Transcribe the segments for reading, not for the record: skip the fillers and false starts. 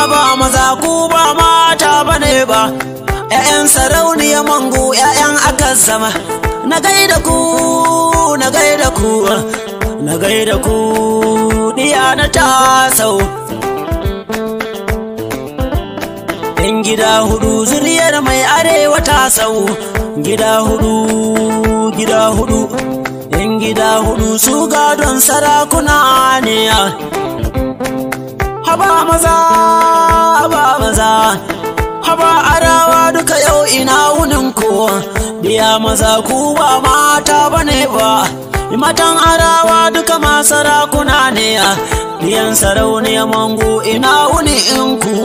Haba maza ku ba mata bane ba, 'ya'yan sarauniya Mangu, 'ya'yan aka zama. Na gaida ku, na gaida ku, na gaida ku, diya na tasau. Yan gida hudu zuriyar mai arewa tasau. Gida hudu, gida hudu, yan gida hudu su gadon sarakuna ne. Haba maza, haba maza, haba arawa duka yau ina wunin ku. Diya maza ku ba mata bane ba, matan arawa duka ma sarakuna ne. Diyan sarauniya Mangu ina wuni in ku.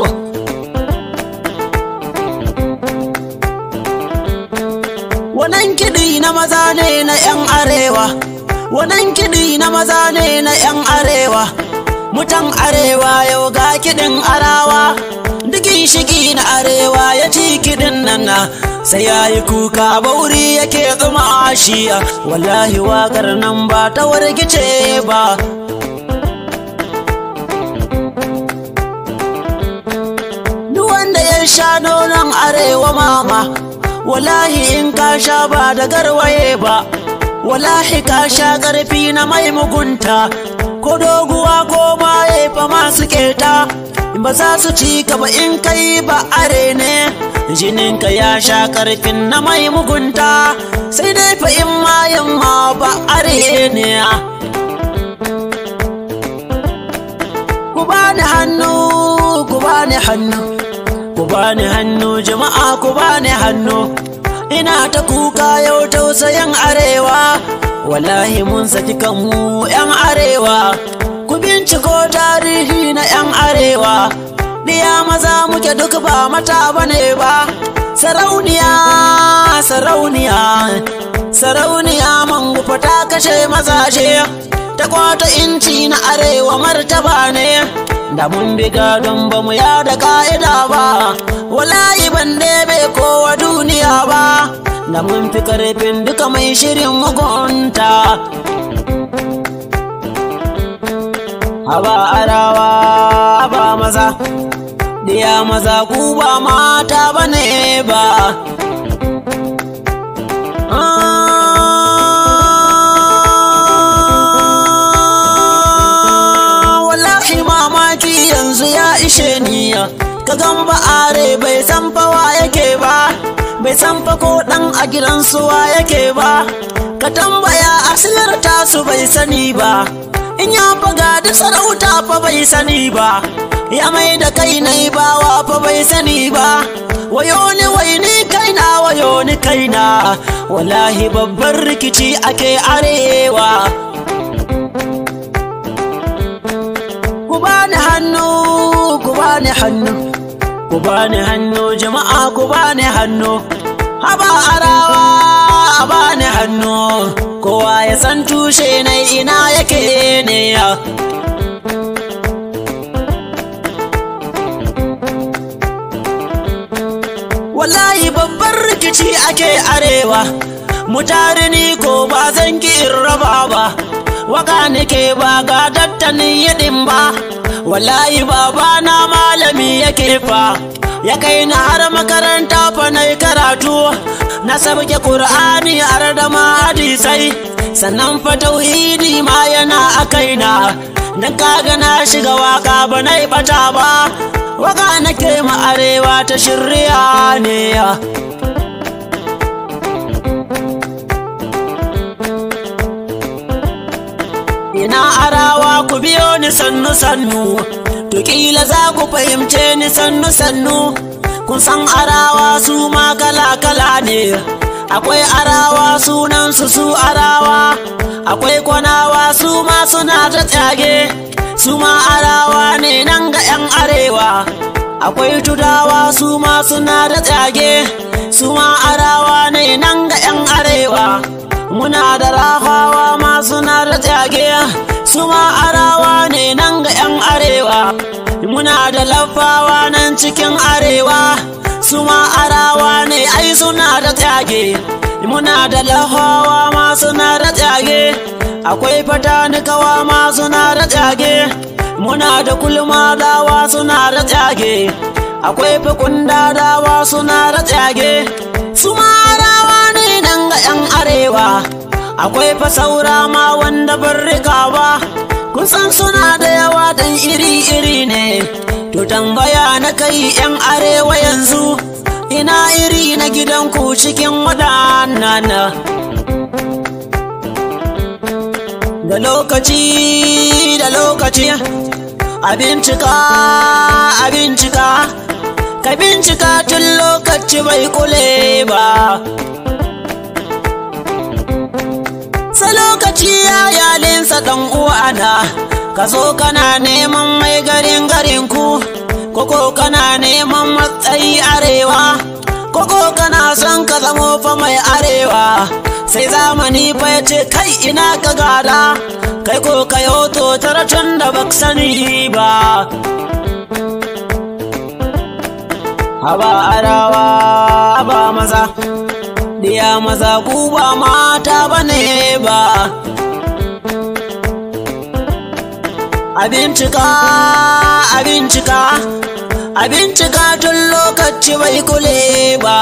Wannan kiɗi na maza ne na 'yan arewa, wannan kiɗi na maza ne na 'yan arewa. Mutan arewa yau ga kiɗin arawa, dukin shiki na arewa ya ci kiɗin nan na sai ya yi kuka bauri yake tsuma ashiya. Wallahi waƙar nan ba ta wargice ba. Duk wanda ya sha nonon arewa mama, wallahi in ka sha ba da garwaye ba, wallahi ka sha ƙarfi na mai mugunta. Ko doguwa ko maye fa masu keta, ba za su ci ka ba in kai ba are ne. Jininka ya sha ƙarfin na mai mugunta, sai dai fa in mayan ma ba are ne. Ku bani hannu, ku bani hannu, ku bani hannu jama'a, ku bani hannu. Ina ta kuka yau tausayin arewa, wallahi mun saki kanmu 'yan arewa. Ku binciko tarihi na 'yan arewa, diya maza muke duk ba mata bane ba. Sarauniya, sarauniya, sarauniya Mangu fa ta kashe mazaje, ta kwata inci na arewa martaba ne. Da mun bi gadon ba mu yada ka'ida ba, wallahi ban debe kowa duniya ba. Da mun fi karfin duka mai shirin mugunta. Haba arawa, haba maza, diya maza ku ba mata bane ba. Wallahi mamaki yanzu ya ishe ni, ka gan ba are bai san fawa yake ba, bai san fa ko dan a gidan suwa yake ba. Ka tambaya asilar tasu bai sani ba, in ya faga da sarauta fa bai sani ba, ya mai da kai na bawa fa bai sani ba. Wayo ni wai ni kaina, wayo ni kaina, wallahi babbar rikici ake arewa. Ku bani hannu, ku bani hannu, ku bani hannu jama'a, ku bani hannu. Haba arawa, a bani hannu, kowa ya san tushe na ina yake ne. Wallahi babbar rikici ake arewa, mutare ni ko ba zan ki in raba ba. Waka nake ba ga dattanin yadin ba, wallahi baba na malami yake fa, ya kai na har makaranta fa na karatu, na sabke Qur'ani har da ma hadisai, sannan fa tauhidi ma yana a kaina. Dan kaga na shiga waka ba na bata ba, waka nake ma arewa ta shirya ne. Ina arawa ku biyo ni sannu sannu, to kila za ku fahimce ni sannu sannu. Kun san arawa su ma kala kala ne, akwai arawa sunan su su arawa, akwai kwanawa su ma suna ta tsage, su ma arawa ne nan ga 'yan arewa. Akwai tudawa su ma suna da tsage, su ma arawa ne nan ga 'yan arewa. Muna da rahawa ma suna da tsage, su ma arawa ne nan ga 'yan arewa. Muna da lafawa nan cikin arewa, su ma arawa ne ai suna da tsage. Muna da lahawa ma suna da tsage, akwai fatanikawa ma suna da tsage. Muna da kulmadawa suna da tsage, akwai fakundadawa suna da tsage. Su marawa ne nan ga 'yan arewa, akwai fa saura ma wanda ban rika ba. Kun san suna da yawa dan iri-iri ne. To tambaya na kai 'yan arewa yanzu, ina iri na gidanku cikin waɗannan. Da lokaci, da lokaci, a bincika, a bincika, ka bincika tun lokaci bai kule ba. Sa lokaci ya yalinsa ɗan uwana, ka zo kana neman mai garin garinku, koko kana neman matsayi arewa, koko kana son ka zamo fa mai arewa. Sai zamani fa ya ce kai ina ka gada, kai ko ka yoto tara tun da bak sani ba. Haba arawa, haba maza, diya maza ku ba mata bane ba. A bincika, a bincika, a bincika tun lokaci bai kule ba.